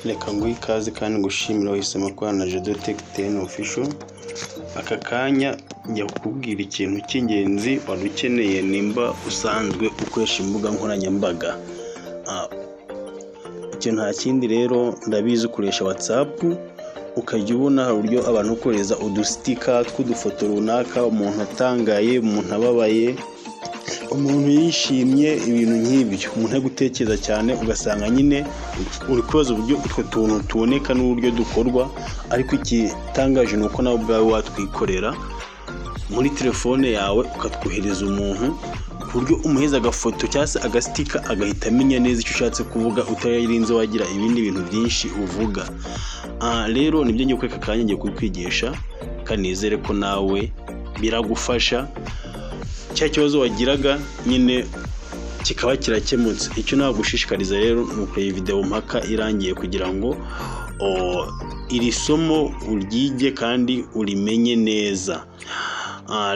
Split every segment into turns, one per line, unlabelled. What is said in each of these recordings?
Reka nguhe ikaze kandi ngushimire wahisemo kubana na Jado Tech 10 Official. Aka kanya njya kukubwira ikintu cy'ingenzi wari ukeneye nimba usanzwe ukoresha imbuga nkoranyambaga. Icyo nta kindi rero, ndabizi ukoresha WhatsApp, ukajya ubona hari uburyo abantu kohereza udusticker tw'udufoto runaka, umuntu atangaye, umuntu ababaye, umuntu yishimye, ibintu nk'ibyo. Umuntu ari gutekereza cyane, ugasanga nyine uri kwibaza uburyo utwo tuntu tuboneka n'uburyo dukorwa. Ariko igitangaje ni uko nawe ubwawe watwikorera muri telefone yawe, ukatwohereza umuntu, ku buryo umuheza agafoto cyangwa se agasticker agahita amenya neza icyo ushatse kuvuga, utarinze wagira ibindi bintu byinshi uvuga. Rero nibyo ngiye kwereka akanya, ngiye kubikwigisha kandi nizere ko nawe biragufasha, cya kibazo wagiraga nyine kikaba kirakemutse. Icyo nagushishikariza rero ni ukureba video mpaka irangiye, kugira ngo iri somo uryige kandi urimenye neza.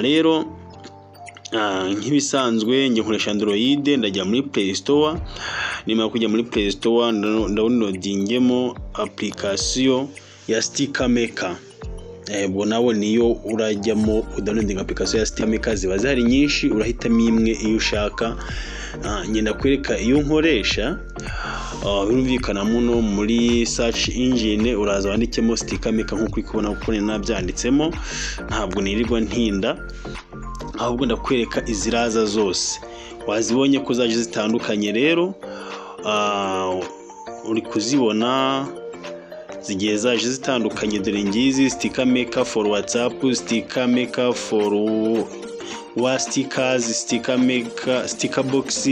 Rero nk'ibisanzwe njye nkoresha Android, ndajya muri Play Store. Nimara kujya muri Play Store, ndadownloadingemo application ya Sticker Maker. Ubwo nawe niyo urajyamo udownloading application ya Sticker Maker, ziba zihari nyinshi, urahitamo imwe iyo ushaka. Ngenda kwereka iyo nkoresha. Birumvikana, muno muri search engine uraza wandikemo Sticker Maker nk'uko uri kubona, kuko nabyanditsemo. Ntabwo nirirwa ntinda, ahubwo ndakwereka iziraza zose. Wazibonye ko zaje zitandukanye. Rero uri kuzibona zigiye zaje zitandukanye. Dore ngizi: Sticker Maker for WhatsApp, Sticker Maker for wa stickers, Sticker Maker, Sticker Box,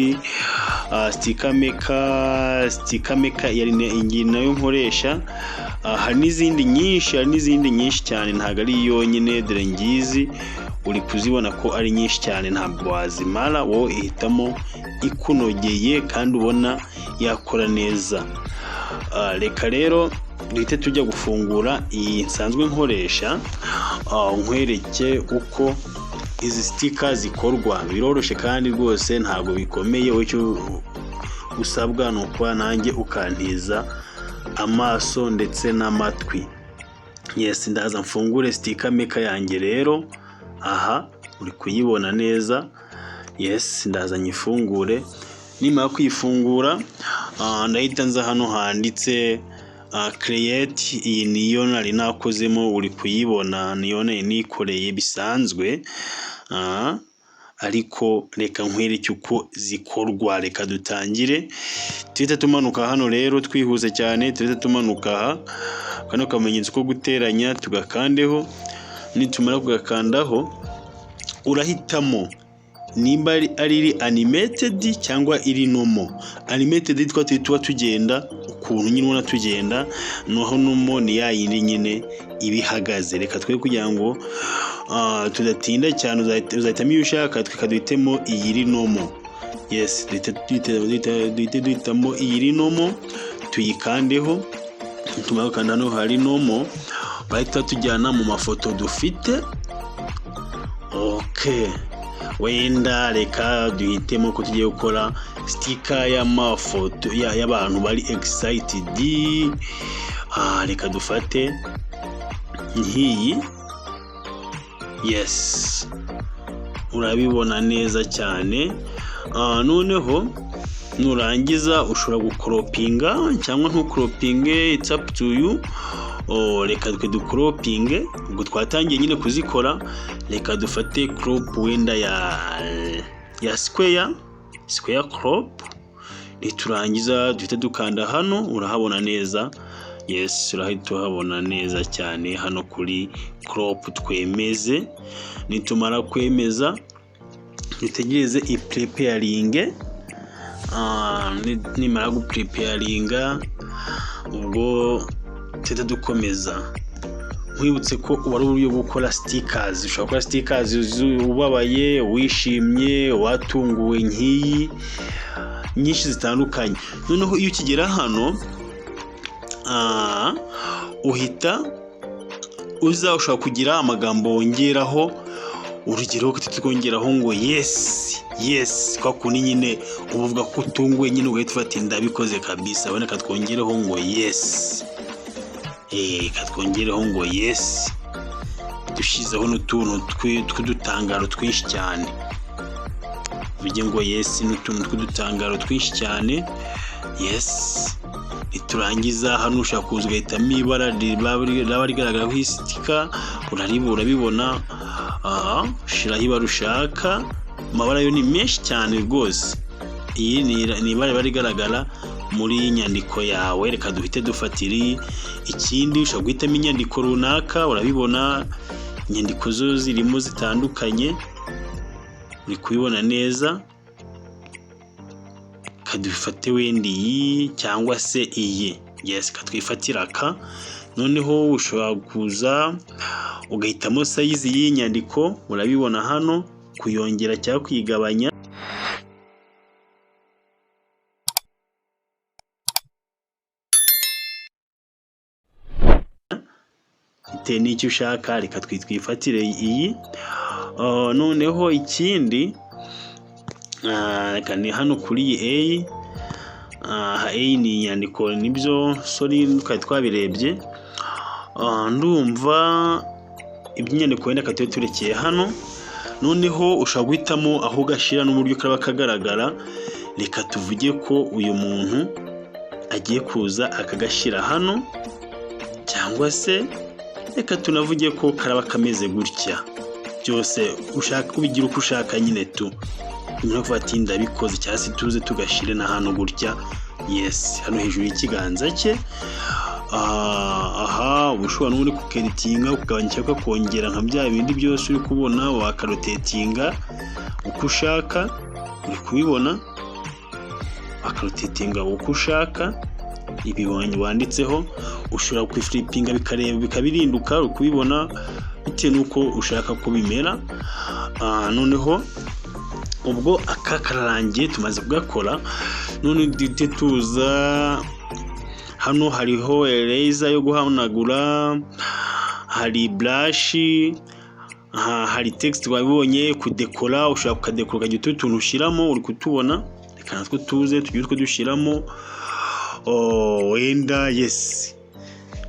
Sticker Maker, Sticker Maker yari iyi nayo nkoresha. Hari n'izindi nyinshi, hari n'izindi nyinshi cyane, ntabwo ari yonyine. Dore ngizi, uri kuzibona ko ari nyinshi cyane, ntabwo wazimara. Wowe ihitamo ikunogeye kandi ubona yakora neza. Reka rero duhite tujya gufungura iyi nsanzwe nkoresha, nkwereke uko izi sticker zikorwa. Biroroshye kandi rwose ntabwo bikomeye. Wowe icyo usabwa ni ukuba nanjye ukantiza amaso ndetse n'amatwi. Yes, ndaza mfungure Sticker Maker yanjye. Rero aha uri kuyibona neza. Yes, ndaza nyifungure. Nimara kuyifungura, ndahita nza hano handitse create. Iyi niyo nari nakozemo, uri kuyibona, niyo nari nikoreye bisanzwe, ariko reka nkwereke uko zikorwa. Reka dutangire, tuhite tumanuka hano. Rero twihuse cyane, tuhite tumanuka aha kano kamenyetso ko guteranya, tugakandeho. Nitumara kugakandaho, urahitamo nimba ari iri animated cyangwa iri normal. Animated twa tuba tugenda ukuntu nyine ubona tugenda, naho normal ni ya yindi nyine iba ihagaze. Reka twe kugira ngo tudatinda cyane, uzahitamo iyo ushaka, tweka duhitemo iyi iri normal. Yes, duhite duhitamo iyi iri normal, tuyikandeho. Tumara gukanda hano hari normal, bahita tujyana mu mafoto dufite. Okay, wenda reka duhitemo ko tugiye gukora sticker y'amafoto y'abantu bari excited. Reka dufate nk'iyi. Yes, urabibona neza cyane. Noneho nurangiza ushobora gucropinga cyangwa ntucropinge, it's up to you. Oh, reka twe ducropinge. Ubwo twatangiye nyine kuzikora, reka dufate crop wenda ya square, square crop. Niturangiza duhite dukanda hano, urahabona neza. Yes, urahita uhabona neza cyane hano kuri crop. Twemeze. Nitumara kwemeza, dutegereze ipreparinge. Nimara gupreparinga, ubwo tuhita dukomeza. Nkwibutse ko ubu ari uburyo bwo gukora stickers. Ushobora gukora stickers ubabaye, wishimye, watunguwe, nk'iyi, nyinshi zitandukanye. Noneho iyo ukigera hano, uhita uza, ushobora kugira amagambo wongeraho. Urugero twongeraho ngo yes, kwa kundi nyine uba uvuga ko utunguwe nyine, ugahita ufata "Ndabikoze kabisa." Wenda katwongereho ngo "Yes", katwongereho ngo "Yes", dushyizeho n'utuntu tw'udutangaro twinshi cyane. Tuvuge ngo "Yes" n'utuntu tw'udutangaro twinshi cyane. Yes, niturangiza hano ushaka kuza ugahitamo ibara riba rigaragaraho isticker. Urabibona aha, ushyiraho ibara ushaka. Amabara yo ni menshi cyane rwose. Iyi ni ibara riba rigaragara muri iyi nyandiko yawe. Reka duhite dufata iri. Ikindi, ushobora guhitamo inyandiko runaka. Urabibona, inyandiko zo zirimo zitandukanye, uri kubibona neza. Kadufate wenda iyi cyangwa se iyi. Yes, katwifatira aka. Noneho ushobora kuza ugahitamo size y'iyi nyandiko. Urabibona hano, kuyongera cyangwa kuyigabanya bitewe n'icyo ushaka. Reka twifatire iyi. Noneho ikindi, reka ni hano kuri iyi A. Aha A ni inyandiko, nibyo, sorry, twari twabirebye. Ndumva iby'inyandiko wenda tube turekeye hano. Noneho ushobora guhitamo aho ugashyira n'uburyo kaba kagaragara. Reka tuvuge ko uyu muntu agiye kuza akagashyira hano, cyangwa se reka tunavuge ko karaba kameze gutya. Byose ushaka ubigira uko ushaka nyine tu. Umuntu kuvuga ati "Ndabikoze", cyangwa se tuze tugashyire na hano gutya. Yes, hano hejuru y'ikiganza cye. Aha uba ushobora n'ubundi kukeditinga, ukagabanya cyangwa ukongera nka bya bindi byose uri kubona. Wakarotatinga uko ushaka, uri kubibona, wakarotatinga uko ushaka. Ibi wanditseho ushobora kwiflipinga, bikareba, bikabirinduka, uri kubibona, bitewe n'uko ushaka ko bimera. Noneho ubwo aka kararangiye, tumaze kugakora. None duhite tuza hano, hariho eraser yo guhanagura, hari brush, hari text wabibonye, kudekora, ushobora kukadekora ukagira utundi tuntu ushyiramo. Uri kutubona, reka natwo tuze tugire utwo dushyiramo. Wenda yes,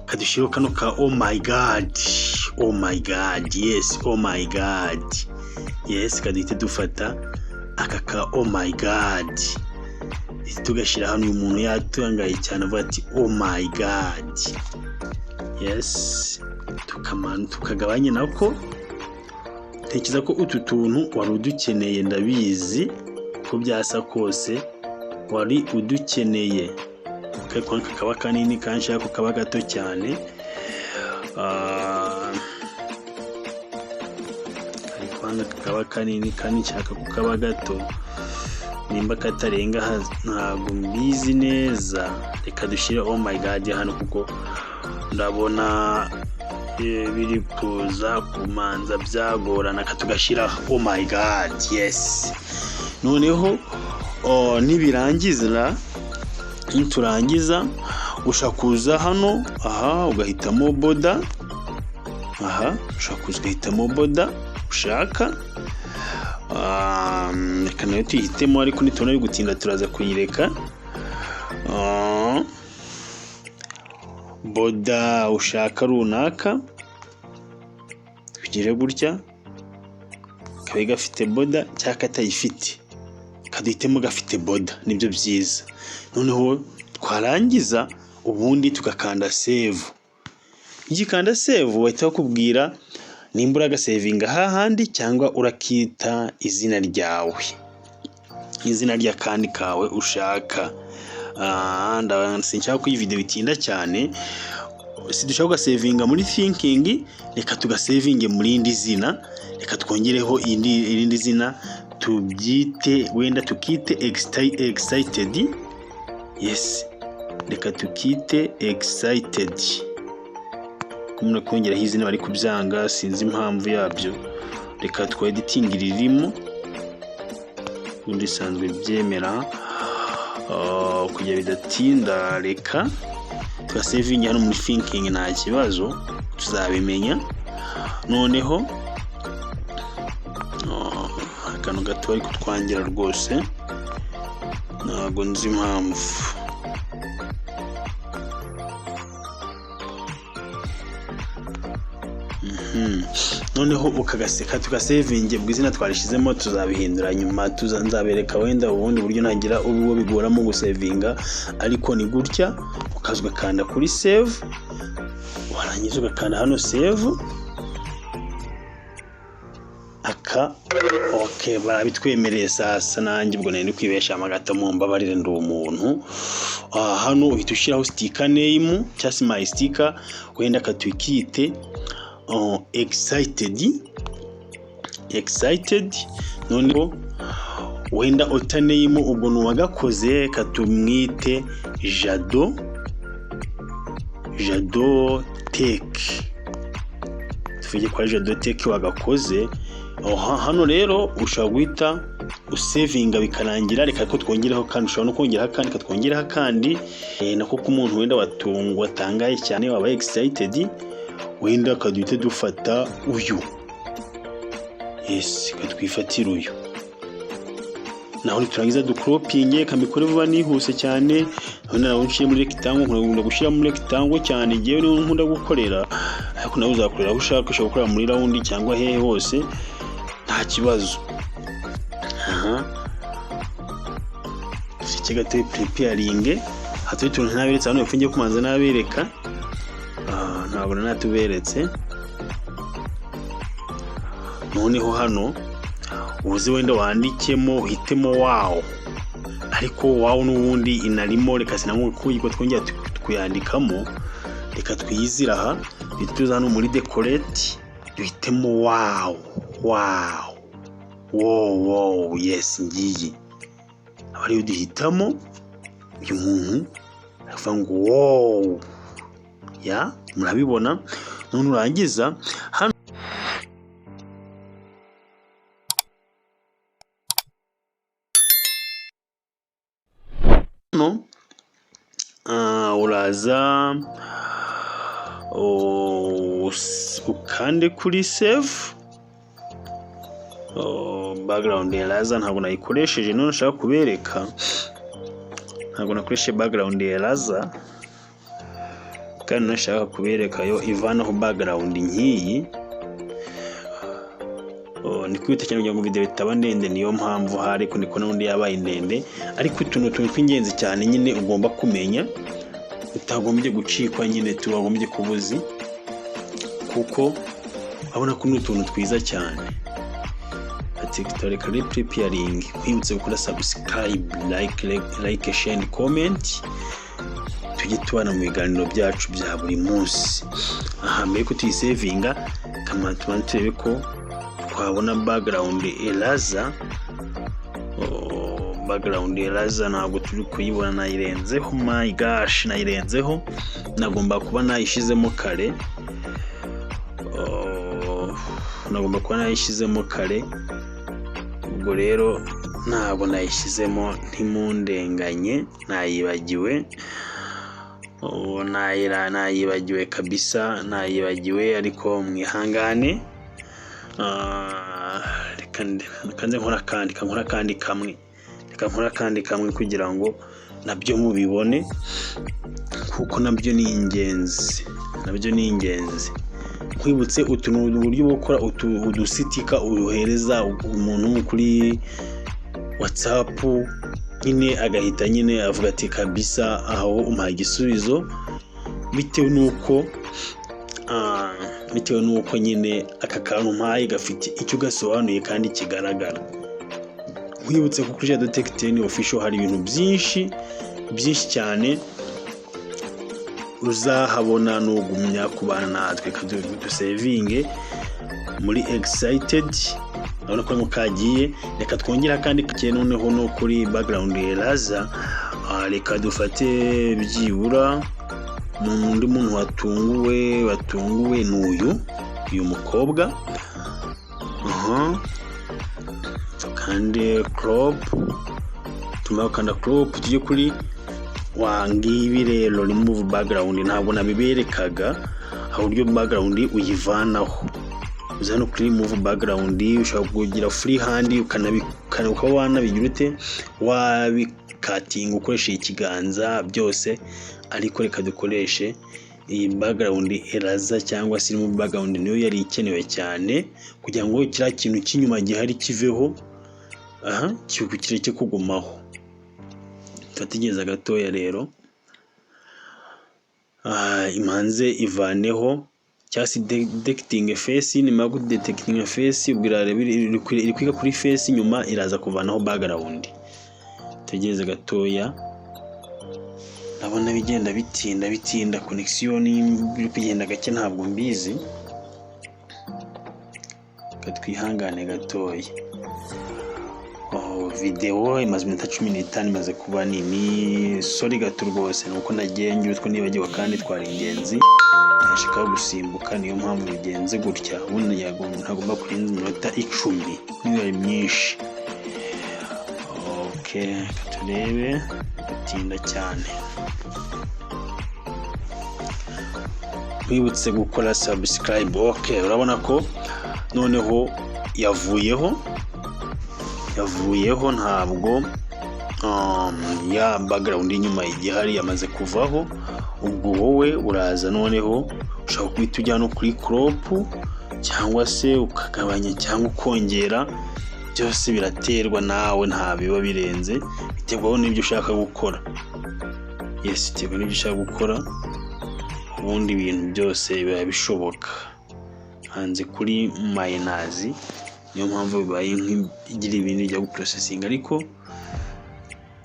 kadushyiraho kano ka "Oh my God", "Oh my God", yes, "Oh my God". Yes, kaduhite dufata aka ka "Oh my God", tugashyira hano. Uyu muntu yatangaye cyane, avuga ati "Oh my God". Yes, tukagabanya nako. Tekereza ko utu tuntu wari udukeneye, ndabizi ko byasa kose wari udukeneye. Kakaba kanini kandi nshaka ko kaba gato cyane. Ariko hano kakaba kanini kandi nshaka ko kaba gato. Nimba katarenga ntabwo mbizi neza. Reka dushyire "Oh my God" hano, kuko ndabona biri kuza kumanza byagorana. Tugashyira "Oh my God". Yes, noneho nibirangiza, niturangiza ushobora kuza hano aha ugahitamo border. Aha ushobora kuza ugahitamo border ushaka. Reka nayo tuyihitemo, ariko nitubona biri gutinda turaza kuyireka. Border ushaka runaka, tugire gutya kabe gafite border cyangwa katayifite. Kaduhitemo gafite border, nibyo byiza. Noneho twarangiza ubundi tugakanda save. Ugikanda save, bahita bakubwira nimba uragasevinga hahandi cyangwa urakita izina ryawe, izina ry'akandi kawe ushaka. Sinshaka ko iyi video itinda cyane. Sidushaka kugasevinga muri thinking, reka tugasevinge mu rindi zina. Reka twongereho irindi zina, tubyite wenda tukite excited. Yes, reka tukite excited. Kumwe kongeraho izina bari kubyanga, sinzi impamvu yabyo. Reka tweditinge ririmo, ubundi isanzwe byemera. Kugira bidatinda, reka tugasevinge hano muri thinking, nta kibazo, tuzabimenya. Noneho Akantu gato bari kutwangira rwose, ntabwo nzi impamvu. Noneho ukagaseka, tugasevinge. Ubwo izina twarishyizemo, tuzabihindura nyuma, nzabereka wenda ubundi buryo ntagira ubwo bigoramo gusevinga. Ariko ni gutya, ukaza ugakanda kuri save, warangiza ugakanda hano save aka. Ok, barabitwemereye. Sasa nanjye ubwo nari ndi kwibesha gato, mumbabarire, ndi umuntu. Hano uhita ushyiraho sticker name cyangwa se my sticker, wenda katwikite excited, excited. Noneho wenda author name, ubwo ni uwagakoze, katumwite Jado, Jado Tech. Tuvuge ko ari Jado Tech wagakoze. Hano rero ushobora guhita usevinga bikarangira. Reka ko twongereho kandi, ushobora no kongeraho akandi, katwongereho akandi nako k'umuntu wenda watangaye cyane, wabaye excited. Wenda kaduhite dufata uyu, yes, katwifatira uyu. Naho niturangiza dukoropinge. Kamikore vuba nihuse cyane. Naho nawe nshyire muri rectangle. Nkunda gushyira muri rectangle cyane ngewe, niho nkunda gukorera, ariko nawe uzakorera aho ushaka. Ushobora gukorera muri round cyangwa hehe hose, nta kibazo. Aha dufite gato preparing, hatari utuntu ntaberetse hano hepfo, ngiye kumanza nabereka. Ntabwo natuberetse. Noneho hano uze wenda wandikemo, uhitemo wow, ariko wow n'ubundi inarimo. Reka sinamwe ko twongera kuyandikamo, reka twiyizire aha. Duhite tuza hano muri decorate, duhitemo wow, wow, wow, yes, ngiyi aba ariyo duhitamo. Uyu muntu aravuga ngo wow, ya murabibona. None urangiza hano uraza ukande kuri save. Background eraser ntabwo nayikoresheje, none nshaka kubereka ntabwo nakoresheje background eraser, kandi nashaka kubereka yo ivanaho background nk'iyi. Ni kwita cyane kugira ngo video itaba ndende, niyo mpamvu hari ariko niko n'undi yabaye ndende. Ariko utuntu tuntu tw'ingenzi cyane nyine ugomba kumenya, utagombye gucikwa nyine, tubagombye kubuzi, kuko urabona ko ni utuntu twiza cyane. Ati reka rero preparing, nkwibutse gukora subscribe, like, share and comment, tujye tubana mu biganiro byacu bya buri munsi. Aha mbere ko tuyisevinga, kama tubanze turebe ko twabona background eraser. Oh, background eraser ntabwo turi kuyibona, nayirenzeho. My gosh, nayirenzeho, nagomba kuba nayishizemo kare. Oh, nagomba kuba nayishyizemo kare. Ubwo rero ntabwo nayishyizemo, ntimundenganye, nayibagiwe. Oh, nayibagiwe kabisa, nayibagiwe, ariko mwihangane. Reka nze nkora akandi, reka nkore akandi kamwe, reka nkore akandi kamwe kugira ngo nabyo mubibone, kuko nabyo ni ingenzi, nabyo ni ingenzi. Nkwibutse utu ni uburyo bwo gukora udusticker uhereza umuntu kuri WhatsApp nyine, agahita nyine avuga ati kabisa aho umpaye igisubizo, bitewe n'uko nyine aka kantu mpaye gafite icyo gasobanuye kandi kigaragara. Nkwibutse ko kuri Jado Tech 10 Official hari ibintu byinshi byinshi cyane uzahabona nugumya kubana natwe. Dusevinge muri excited, urabona ko kagiye. Reka twongere akandi kake noneho no kuri background eraser. Reka dufate byibura undi muntu watunguwe, ni uyu mukobwa. Aha kandi crop, tumara gukanda crop, tujye kuri wa ngibi rero, remove background. Ntabwo nabiberekaga aho uburyo background uyivanaho. Uza hano kuri remove background, ushobora kugira free hand, ukaba wanabigira ute, wabikatinga ukoresheje ikiganza byose. Ariko reka dukoreshe iyi background eraser cyangwa se remove background, niyo yari ikenewe cyane kugira ngo kiriya kintu cy'inyuma gihari kiveho, aha kireke kugumaho. Turategereza gatoya rero imanze ivaneho cyangwa se detecting face. Nimara kudetectinga face, ubwo irareba, iri kwiga kuri face, nyuma iraza kuvanaho background. Tegereze gatoya, ndabona bigenda bitinda bitinda, connection biri kugenda gake, ntabwo mbizi. Reka twihangane gatoya. Oh, videwo imaze iminota 15, imaze kuba nini. Sorry gato rwose, ni uko nagiye ngira utwo nibagiwe kandi twari ingenzi, ntashaka gusimbuka, niyo mpamvu bigenze gutya. Ubundi ntagomba kurenza iminota 10, niyo ari myinshi. Okay, reka turebe, gutinda cyane. Nkwibutse gukora subscribe. Okay, urabona ko noneho yavuyeho, yavuyeho, ntabwo ya background y'inyuma igihari, yamaze kuvaho. Ubwo wowe uraza noneho ushobora guhita ujya no kuri crop, cyangwa se ukagabanya cyangwa ukongera, byose biraterwa nawe, nta biba birenze, biterwaho n'ibyo ushaka gukora. Yes, biterwa n'ibyo ushaka gukora, ubundi ibintu byose biba bishoboka. Hanze kuri minus, niyo mpamvu bibaye nk'igira ibindi bijya guprocessinga, ariko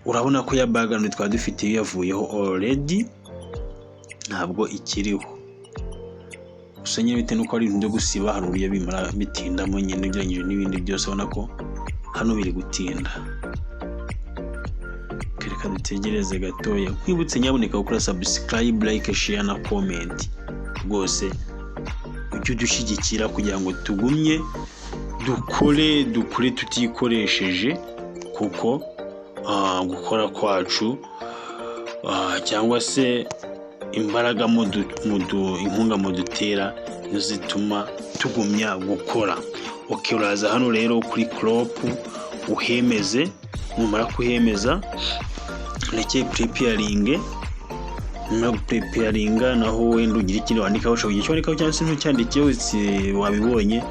urabona ko ya background twari dufite yavuyeho already, ntabwo ikiriho. Gusa nyine bitewe n'uko ari ibintu byo gusiba, hari uburyo bimara bitindamo nyine ugereranyije n'ibindi byose. Ubona ko hano biri gutinda. Reka dutegereze gatoya. Nkwibutse nyabuneka gukora subscribe, like, share na comment. Rwose ujye udushyigikira kugira ngo tugumye dukore, dukore tutikoresheje, kuko gukora kwacu cyangwa se imbaraga inkunga mudutera nizo zituma tugumya gukora. Okay, uraza hano rero kuri crop uhemeze. Numara kuhemeza, ureke preparing. Numara gupreparinga, naho wenda ugira ikindi wandikaho, ushobora kugira icyo wandikaho cyangwa se ntucyandikeho. Wabibonye,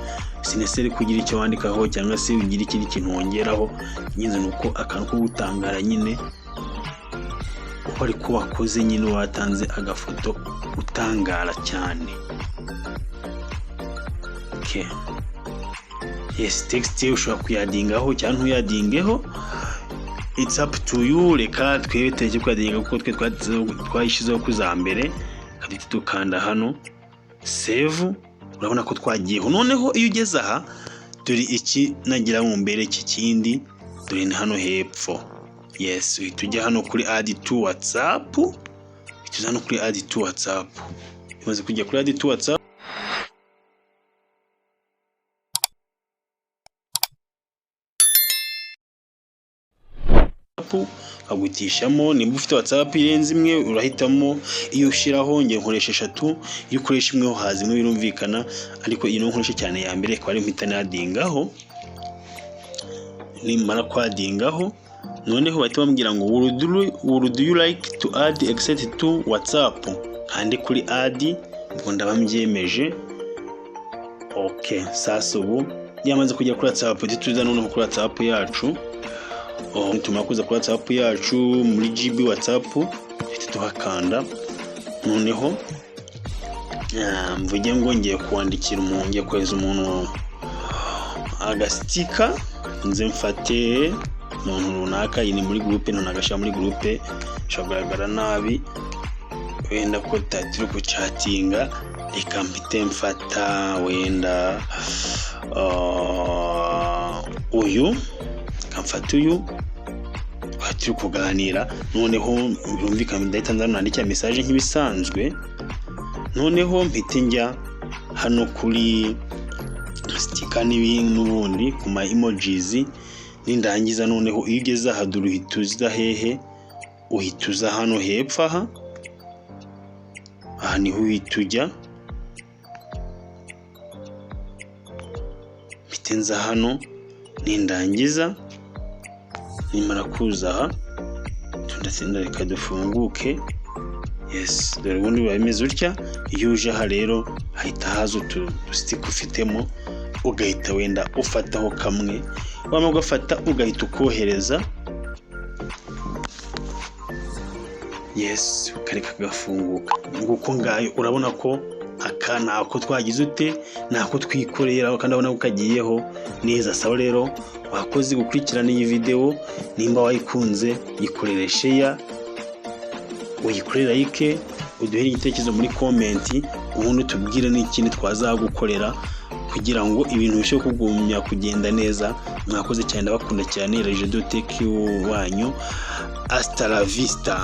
si nécessaire kugira icyo wandikaho cyangwa se ugira ikindi kintu wongeraho. Nyine ni uko akantu ko gutangara nyine uko ariko wakoze nyine, watanze agafoto utangara cyane. Okay. Yes, text ushobora kuyaddingaho cyangwa ntuyaddingeho, it's up to you. Reka twebe tureke kuyaddinga kuko twe twayishyizeho ku za mbere. Reka dukanda hano save. Urabona ko twagiyeho. Noneho iyo ugeze aha, dore iki nagira ngo mbere iki kindi, dore ni hano hepfo. Yes, uhita ujya hano kuri add to WhatsApp, uhita uza hano kuri add to WhatsApp. Umaze kujya kuri add to WhatsApp, bagutishamo. Nimba ufite WhatsApp irenze imwe, urahitamo iyo ushyiraho. Nge nkoresha eshatu, iyo ukoresha imwe ho haza imwe, birumvikana, ariko iyi niyo nkoresha cyane ya mbere, akaba ariyo mpita naddingaho. Nimara kwaddingaho, noneho bahita bambwira ngo "Would you like to add exit to WhatsApp?" Kandi kuri add, ubwo ndaba mbyemeje. Okay, sasa ubu yamaze kujya kuri WhatsApp. Tuza noneho kuri WhatsApp yacu. Oh, tumara kuza kuri WhatsApp yacu muri GB WhatsApp, duhita tuhakanda. Noneho mvuge ngo ngiye kwandikira umuntu, ngiye kohereza umuntu agasticker, nze mfate umuntu runaka. Iyi ni muri groupe, none agashyira muri groupe bishobora kugaragara nabi, wenda ko turi guchatinga. Reka mpite mfata wenda uyu, reka mfate uyu twari turi kuganira. Noneho birumvikana, ndahita nza nandikira message nk'ibisanzwe. Noneho mpite njya hano kuri sticker n'ubundi ku ma emojis. Nindangiza noneho, iyo ugeze aha, dore uhita uza hehe? Uhita uza hano hepfo aha, aha niho uhita ujya. Mpite nza hano, nindangiza nimara kuza aha, tudatsinda, reka dufunguke. Yes, dore ubundi biba bimeze utya. Iyo uje aha rero, hahita haza utu sticker ufitemo, ugahita wenda ufataho kamwe, wamara ugafata ugahita ukohereza. Yes, ukareka kagafunguka. Nguko ngayo, urabona ko aka nako twagize ute, nako twikoreye, kandi urabona ko kagiyeho neza. Sawa rero, wakoze gukurikirana iyi videwo. Nimba wayikunze, yikorere share, uyikorere like, uduhere igitekerezo muri comment, ubundi tubwire n'ikindi twazagukorera kugira ngo ibintu birusheho kugumya kugenda neza. Mwakoze cyane, ndabakunda cyane. Rejedo Tech wanyu, hasta la vista.